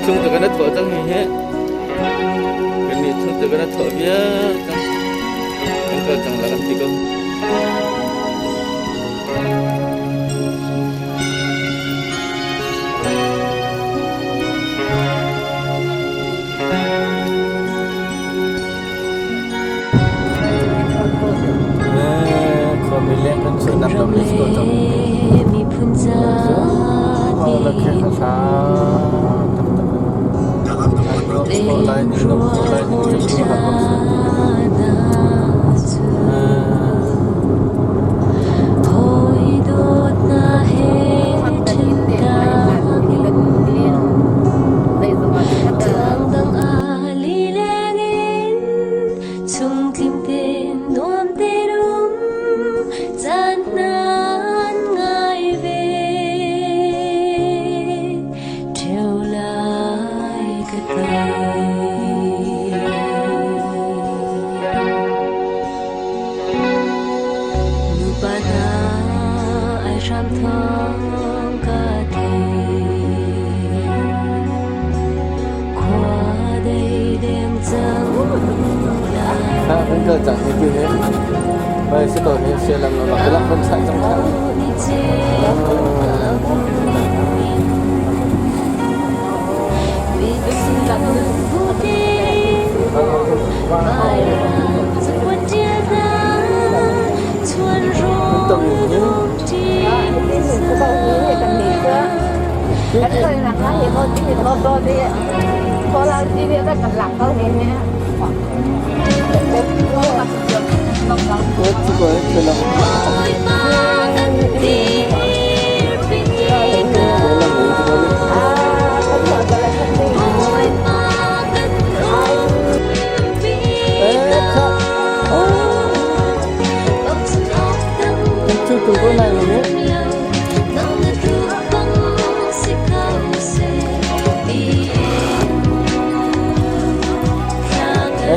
Chung te kan thawh cang hi he. Kan nih chung te kan thawh vial cang. Kan kal cang la kan ti ko. Khuami leng kan chuahnak lam le si ko cang. Kan kal cang hi tu hi bai si ko hi sialam lo lak lak kan chai cang than.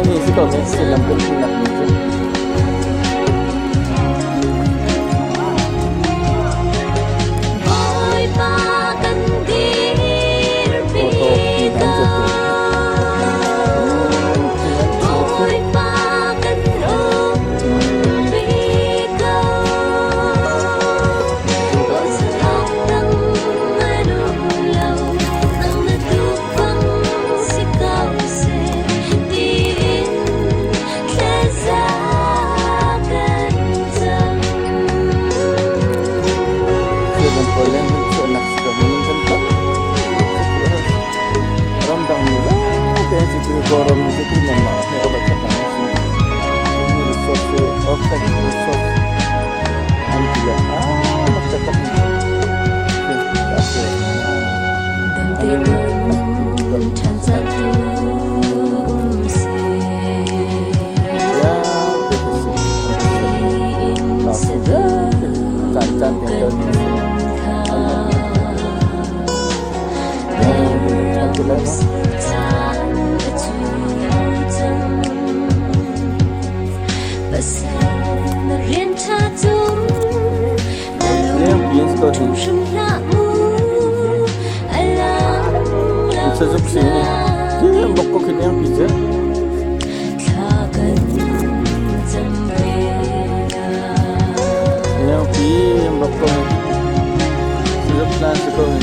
Ni si ko ne silam kan nak ni cu. Ramdang mi vialte cu Kawlram mi cu nanmah he a va ṭhat a si. Resource cu offset resource an ti le ah rak taktak mi a si. Caan caan te ton Sazuk si ni bok ko khin yang pi che. Yang pi bok ko Sazuk plan si ko ni.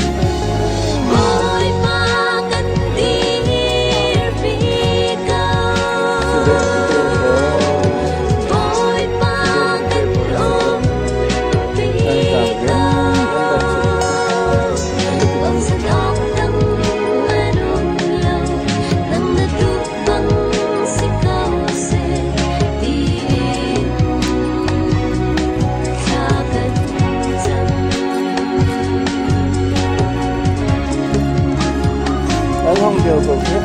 An hong deu ko khi.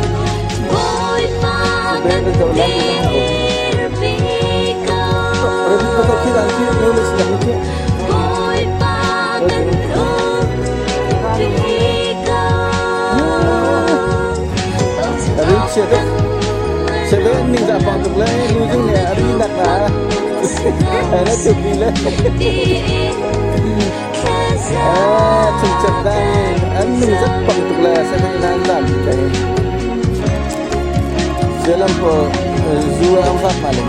Sialam pawl zu an vak hna le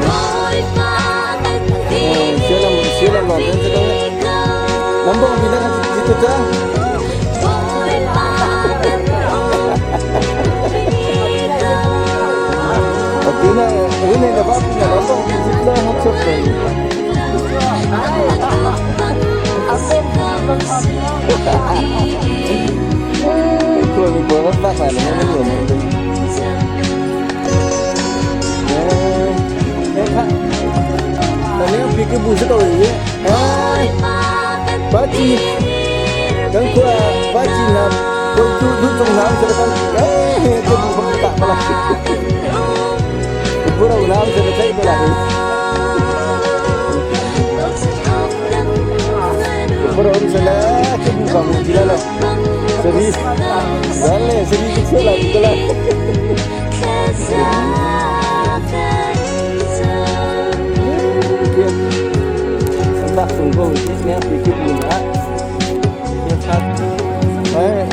sialam sialam lawng te an si ko. Nan bawng mi nan si tu ca. Tuna rine na va na nan bawng mi si tla hok chok ko. Khuami pawl an vak hna le nan lian Kan khua Paci na tu duh nam se kan eh ke bu bang ta pala. Pura nam se thai pala. Pura um se la ke bu bang ti la la. Seri. Dale seri ki la ti la.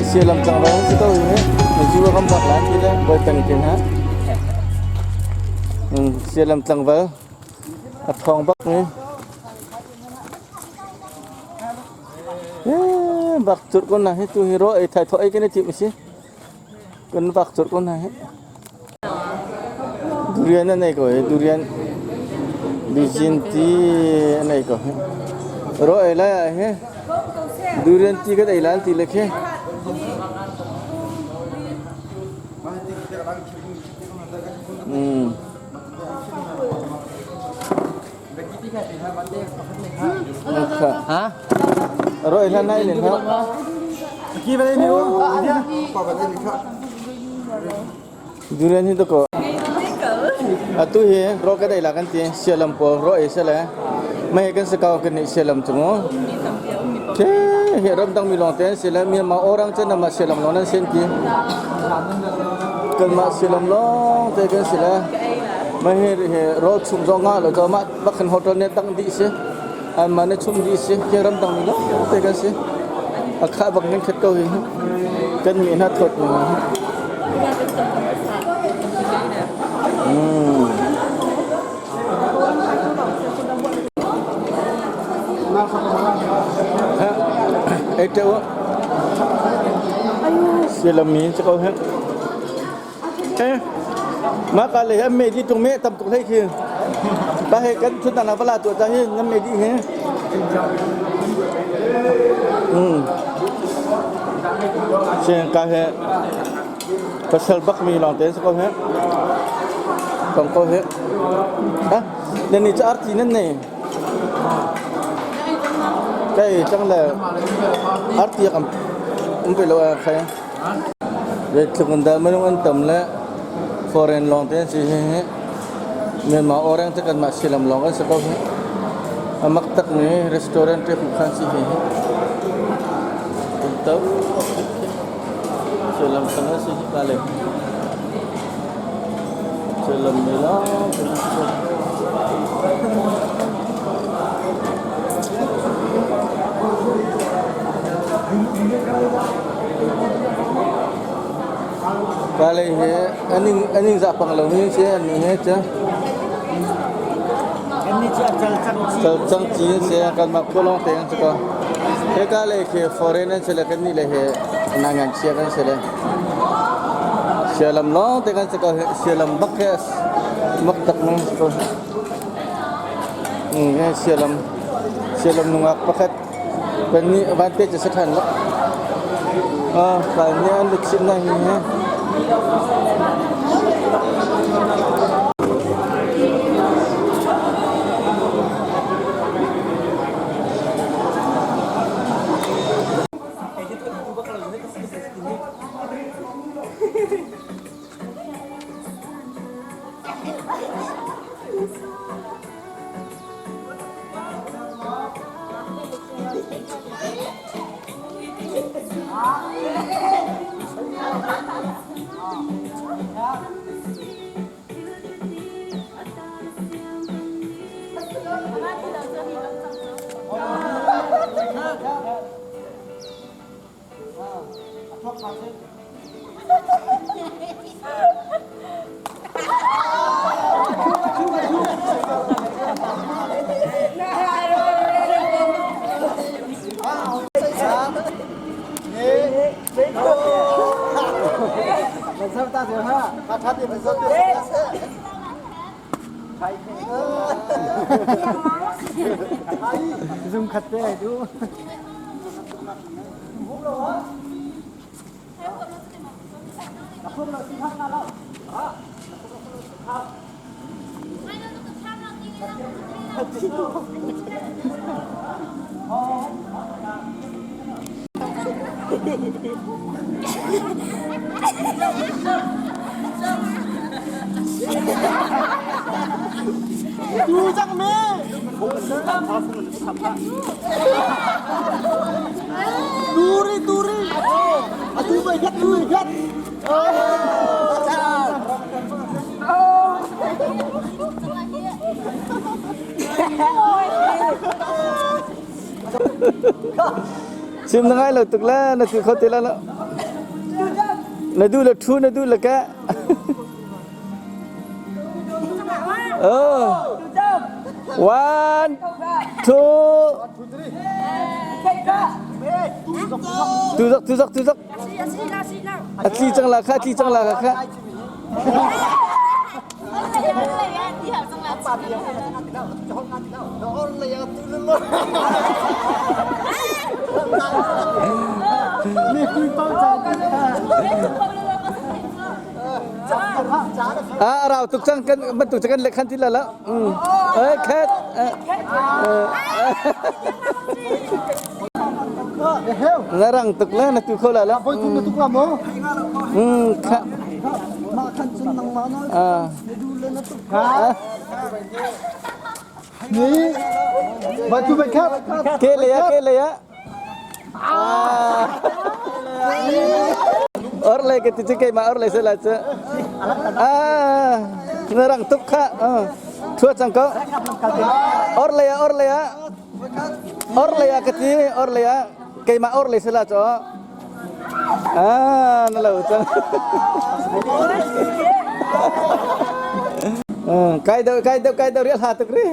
Sialam cang rong si ko hi jiwa kam bak lan ti le boi peng tin ha sialam tlangval a thong bak ni bak chur kon na hi tu hi ro ei thai tho ei kene chim si Kan vak colh ko hna hih. Durian an ei ko hi. Durian bijin ti an ei ko hi. Ro ei lai ah hi. Durian ti kan ei lan ti le khi. Ha? Ro ei hlan nai len ha. Durian hi to ko. Atu hi ro ka dai la kan ti sialam pawl ro ei sele. Mai kan sakau kan ni sialam chungu. The hi ram dang mi long te sile mi ma orang chen ma sialam long nan sen ti. Kan ma sialam long te kan sile. Mai hi ro chung zo nga lo cho ma bakhan hotel ne tang di si. An ma ne chung di si ke ram dang mi long te kan si. A kha bak nan khat ko hi. Kan mi na thot ni. Ei teu sialam mi si ko he. Eh, ma ka le am me di tung me tam tuk hlei khi. Ba he kan thut na bala tu ta hi nam me di he. Sian ka he pasal bak mi long te si ko he. Kong ko he. Ha? Nan ni cha arti nan nei. Kai chang le arti kam um pe lo a khai. Zeitluk in dah minung an tam le foreign lawng te an si hi hi Myanmar orang te kanmah silam lawng kan si ko hi. A mak takmi restaurant te khan si hi hi. Tau silam sana si hi kale. Silam nila. Kale he aning aning za pang lo ni se ani he cha chal chang chi se kan ma kolong te an ko he ka le ke foreign an se le kan ni le he na ngan chia kan se le sialam long te kan se ko sialam bak he mak tak nang ko he sialam sialam nungak pakhat Kan nih vante cu si ṭhan lo. Ah, kan nih an luchin na hi he. Zum khat te ai du. Turi turi. Atu bai khat tu khat. Sim na ngai lo tuk la na tu kho te la lo. Na du la thu na du la ka. Oh. One, two. Tu zak tu zak tu zak. A tli cang la kha tli cang la kha. Ah, rau tuk cang kan bantuk cang kan lek khan ti la la. Eh, khat. Na rang tuk le na tu kho la la. Voi thum na tuk la mo. Kha. Ma khan chun nang ma na. Ah. Du le na tuk. Ha. Ni. Ba tu bai khat. Ke le ya, ke le ya. Ah. Or le ke ti ke ma or le se la che. Ah. Na rang tuk kha. Thua chang ko. Or le ya, or le ya. Or le ya ka ti, or le ya. Keimah or le se la cho. Ah, na lo chang. Kai do kai do kai do rial ha tuk ri.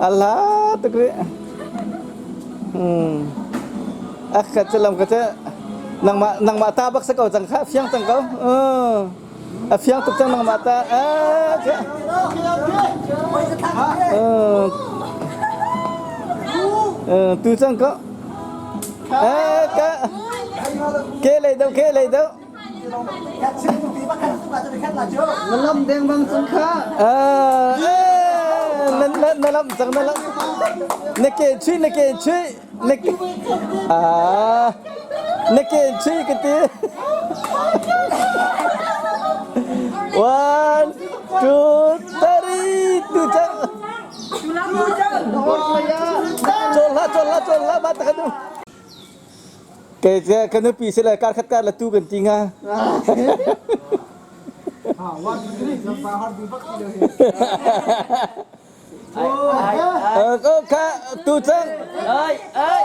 Allah tuk ri. Akha chalam ka cha nangmah nangmah ta bak sa ko chang kha fiang chang ko. A fiang tuk cang nangmah ta. Ah, cha. Tu cang ko. Eh, ka. Ke lei do ke lei do. Na lam deng bang cang kha. Ah, eh, na na na lam cang na lam. Na ke chui na ke chui na ke ah na ke chui ka ti. One, two, three, tu cang. Chol la chol la chol la ba ta ka Ke ka nupi si le kar khat kar la tu kan ti nga. Ờ, ka tu cang. Ơi, ơi.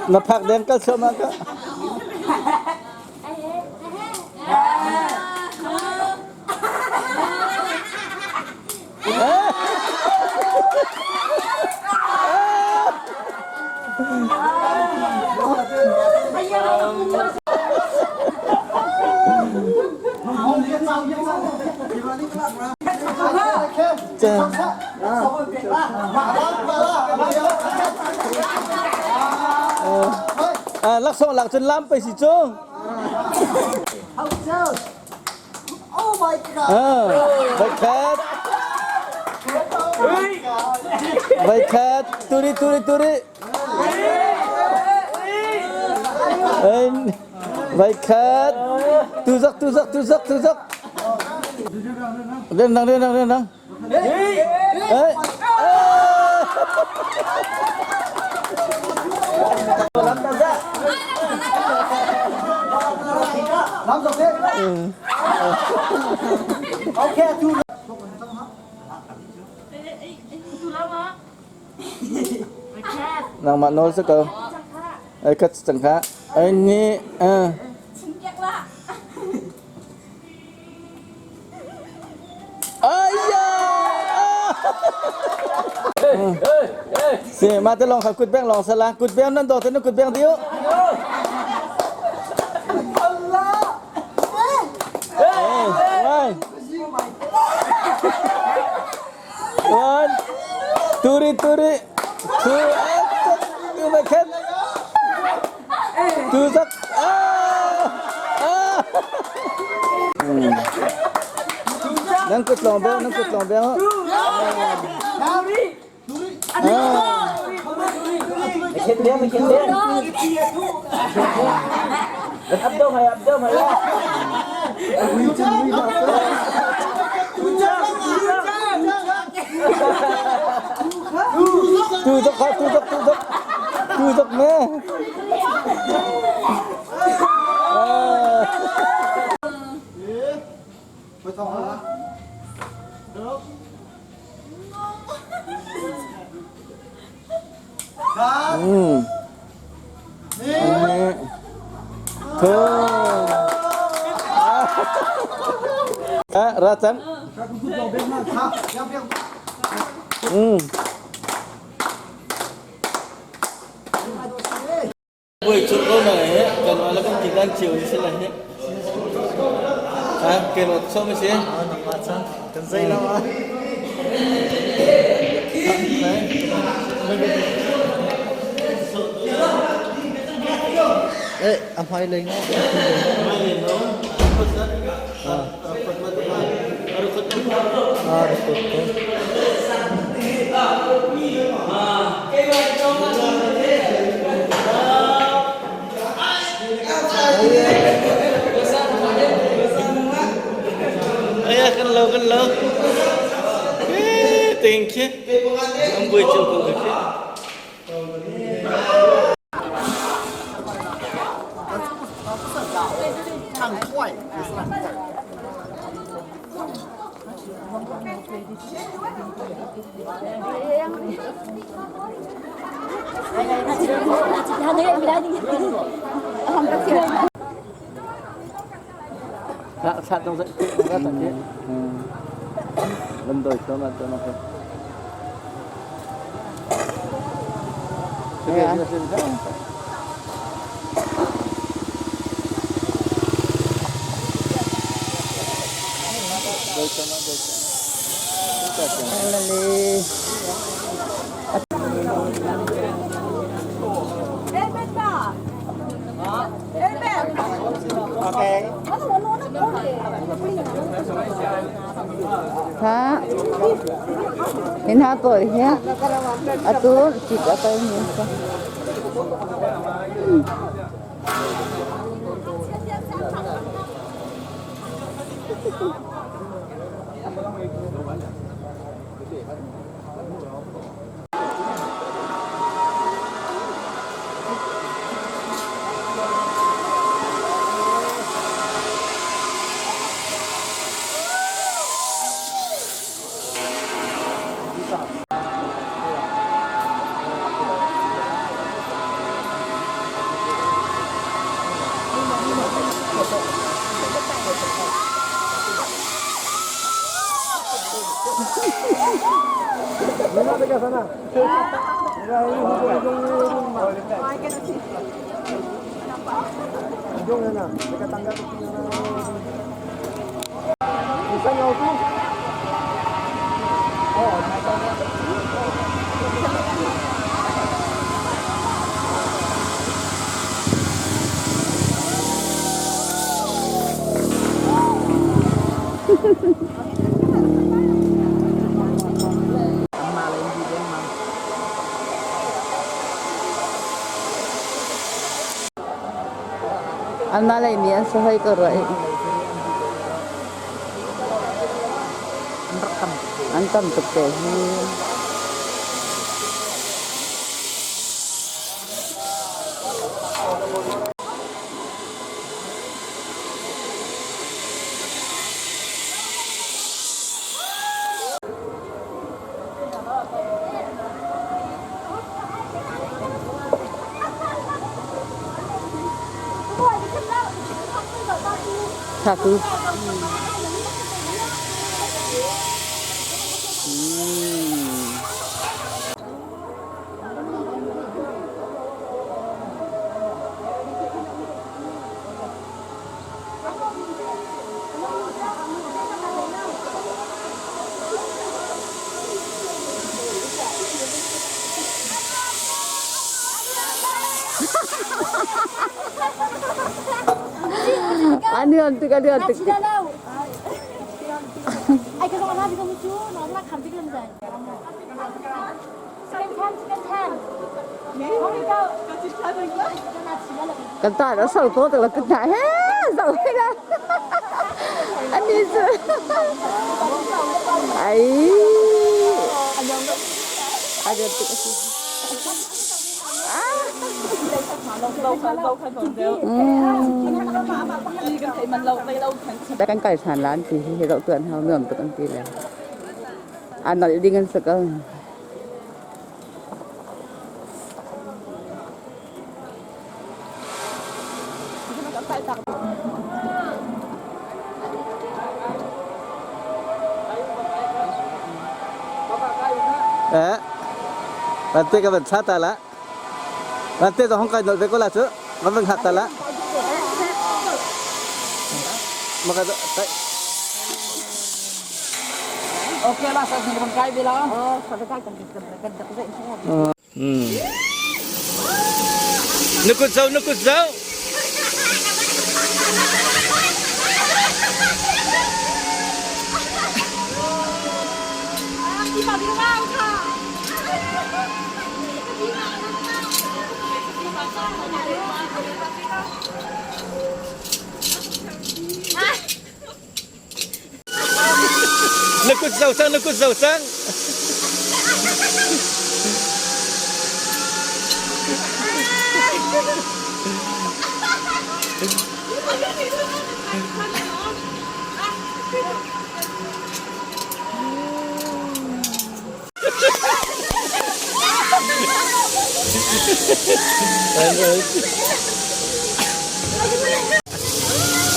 Na phak deng kal sama ka. Laksawng lak cun lam pe si cu. Oh my god. Vai khat. Vai khat. Turi turi turi. Vai khat. Tu zak tu zak tu zak tu zak. Rendang rendang rendang. Eh. Okay, tu. Nangmah nawl si ko. Ai khat cang kha. Ai ni. Si ma te long kha kut beng long sala kut beng nan do te na kut beng diu. One. One. Turi turi. Two. Tu ma khen. Tu sak. Ah. Nan kut long beng nan kut long beng. Tu dok ha tu dok tu dok tu dok me. Ra cang. Buai chur ko na he kan wala kan kilan chiu ni sila he. Ha ke no so ma si. Kan zei lo ah. Eh, a hmai lei ngo. Ah, record ko. Aya kan lo kan lo. Eh, thank you. Ang buai chur ko ke. Sat dong dậy ra tận thế. Lâm đời cho mà cho nó thôi. Ha? Hin ha ko ya. Atu cik apa ini? An malay mi an sahoi ko roi. An tam tuk te hi. Tha tu. Anian tik anian tik. Kan ta nó sầu cô tức là cứ ngại hết sầu hết ra anh đi rồi ấy anian tik. Kan kai than lan ti hi ro tuan hau nuam tuk an ti le an nol ding an saka. Eh, nanti ka ban ta la. Nanti to hong kai nol ve ko la chu. Kan van hat ta la. Maka tai. Okay lah, sa sini kai bilang. Oh, sabi ka kan kan Nukut zau, nukut zau. Nukut zau sang, nukut zau sang.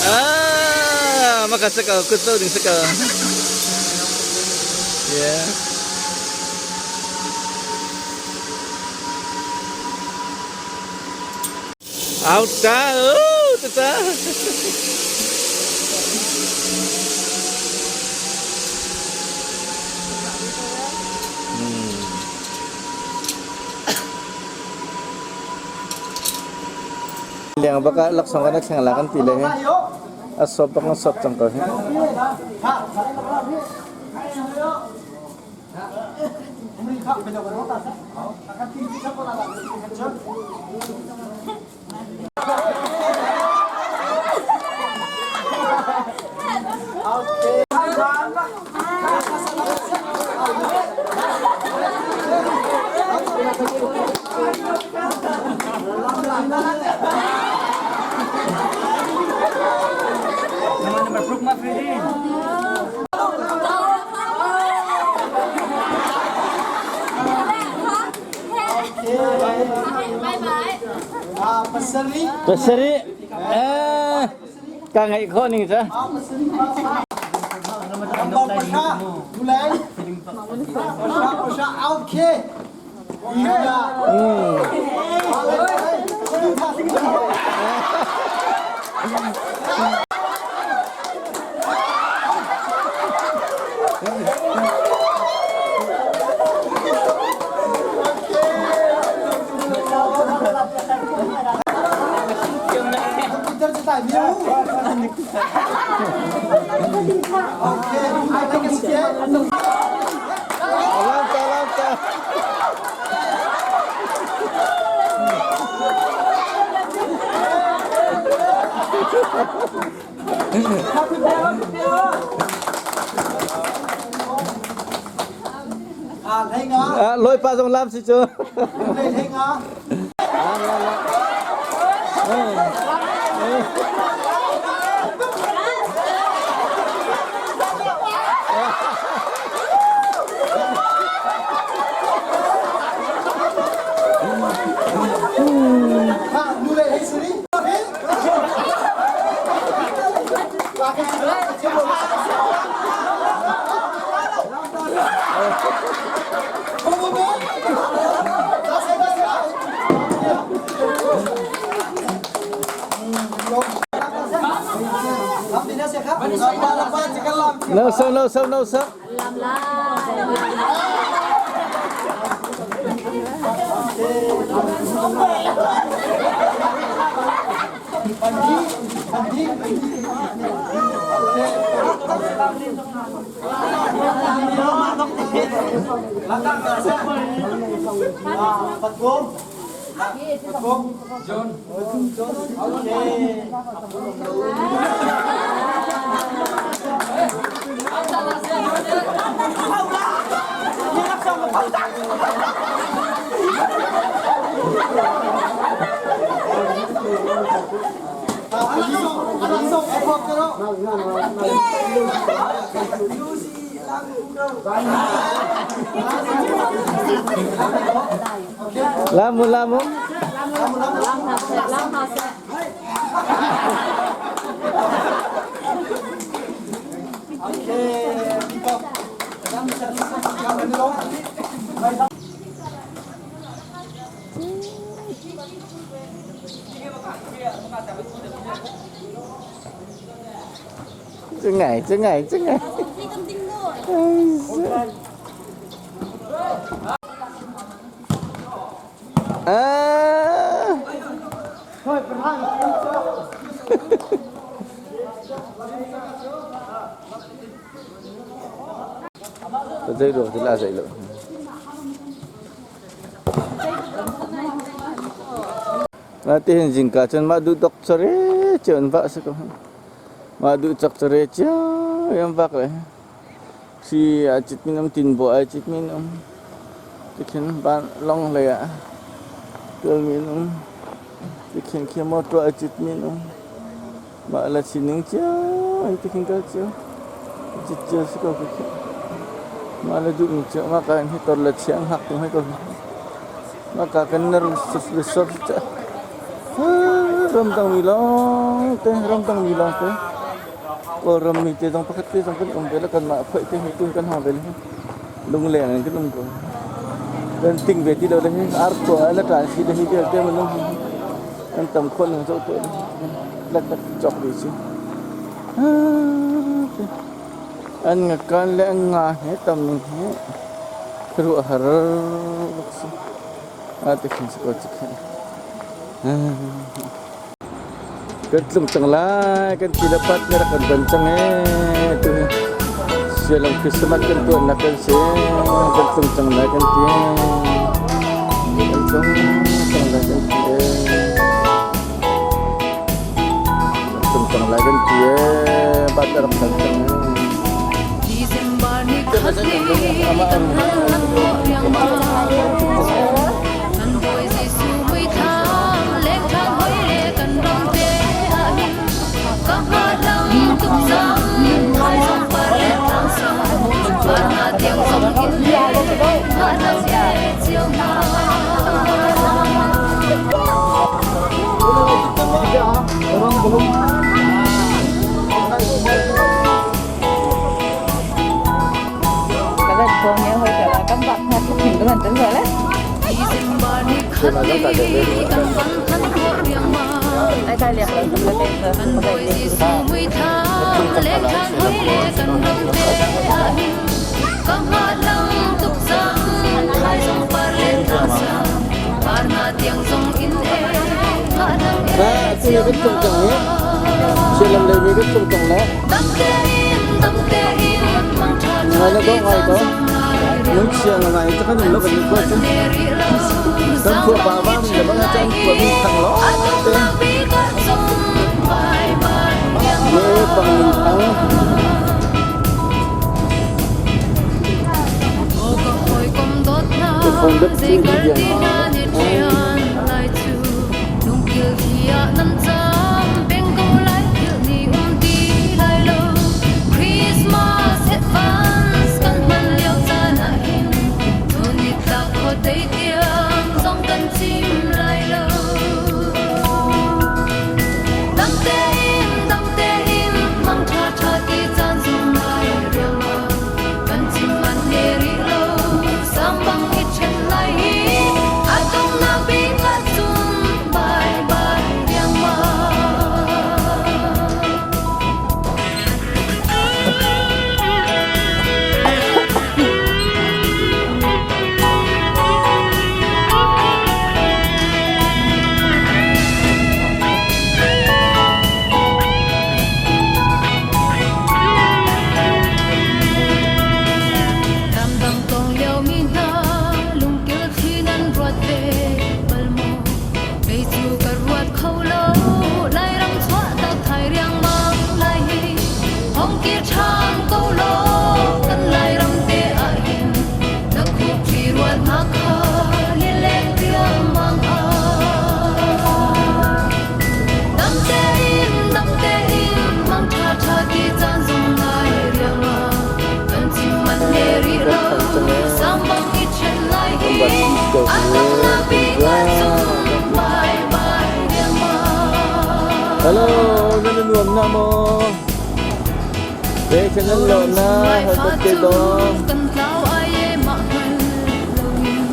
Ah, makasaka, kut zau ding saka. Yeah. Out ta, oh, ta. Liang baka laksong ka nagsang lakan pila he. Asop bak sop chang ko he. Pasari. Eh, ka ngai kho ning sa. Alam ta, alam ta. Ah, lôi pa dòng lam si chu. No sir, no sir, no sir. Lamu lamu. Cungai, cungai, cungai. Ah. Dây đồ thì là dây lượng. Natin jingka cun mah duh tok cere cun vak si ko. Mah duh cak cere cio yang vak le. Si a cit min um tin bo a cit min um. Tikhin ban long le a tel min um. Tikhin khi motor a cit min um. Mah la sining cio an tikhin kal cio. Cit cio si ko khi. Mah la duh mi cio mah ka hi tor la chiang hak tung hai ko. Mah ka kan nar resort cha. Ramdang mi lawng te ramdang mi lawng te. Kawlram mi te zong pakhat te zong kan um ve la kanmah phoih te hi tun kan hang ve le hi. Lungleng in kan um ko. Kan ting ve ti lo le hi ar khua la ṭan si le hi vialte minung hi kan tam khawh ning zoh tuah le lak cawk dih si. An ngakan le an nga he tam ning hi khuaruah har bak si. A ti khin si ko ci khin. Kan tlung cang lai, kan ti le pat nih rak kan don cang ee. Tu hi sialang Christmas kan tuannak kan si. Kan tlung cang lai kan ti. Kan tlung cang lai kan ti ee. Kan tlung cang lai kan ti ee. Bat rak don cang ee. December ni khat ni kan hal han tuah riangmang. Kan Bawi Jesuh mui thang leng ṭhan hoi le kan ram te ahhin ka hngalh tuk cang thaizong par le tlangsang van hna tiang zong in le hngalh e cio hna. Các bạn nhớ hơi trở lại các bạn hát mình các bạn tính rồi đấy. December ni khat ni kan van than khawh riangmang. Ai tai liak lo là tên rồi. Kan Bawi Jesuh mui thang leng ṭhan hoi le kan ram te ahhin ka hngalh tuk cang thaizong par le tlangsang par hna tiang zong in e hngalh e Na, tu cio kan tlung cang i sialam lei mi kan tlung cang le. Dam tein dam tein mang ṭha Ngai ṭha na ti ko ngai caan ko. zong lai Lungchia ngai cu kan um lo kan i kuat cun. ne rih lo Kan khua pa va mi le bang chan khua mi thang lo a te. donghnak bik ah cun bye bye Le pang min thang. Aw ka hawikom dawt hna, Ka phone dat zei cu kar di ti hna ni ṭian lai cu lungkil hi ah nan cam peng ko lai philh ni um ti lai lo. Christmas advance kan hman lio caan ah hin tuni tlak khuadei tiang zong kan chim lai lo. Dam tein, dam tein, mang ṭha Hello, nan i nuam na maw? Te kan nan lo na hawikom te dawng. Kan tlau ai e mah hngal loin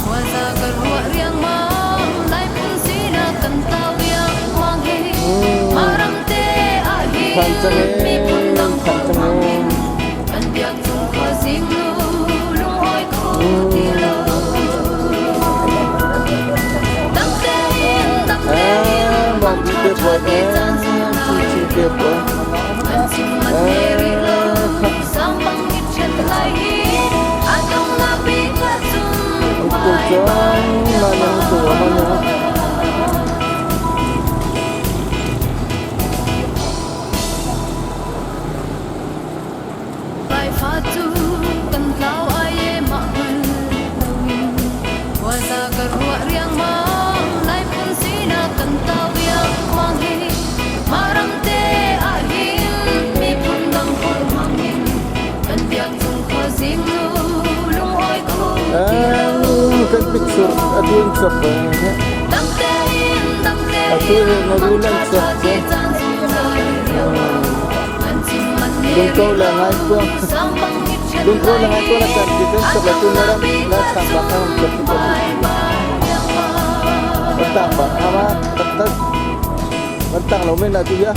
khuaza ka ruah riangmang lai phun sinak kan tlau riangmang hi mah ram te ah hin Phan cang e, miphun dang phan cang holh e. in kan biak cung khuazing nu lunghawi kho ti lo dam tein dam tein Ah, mang mong ti tha te tha buai ti e, caan zungzal chi chi te buai. An chim mat ne rih lo sang bang i ṭhen lai hi a donghnak bik ahcun Ang ko chang, manang ko manang. Laifa cu kan tlau ai e mah hngal loin khuaza ka ruah riangmang lai phun sinak kan tlau riangmang hi mah ram te ah hin miphun dang holh hmang in kan biak cung khuazing nu lungawi kho ti lo Ah, kan picture atu in chop eh. Dam tein dam Atu tein he mang ngaru tha lang tha chop ti che. caan zungzal riangmang an chim mat ne Lung ko rih la lo ngai ko. sang bang i ṭhen Lung ko lai la ngai ko la hi kan ti ten a chop la tu na donghnak ram bik la chang ba ahcun ka chop ti ko. bye bye riangmang Kan tang ba ama tak tak. Kan tang lo men la tu ya.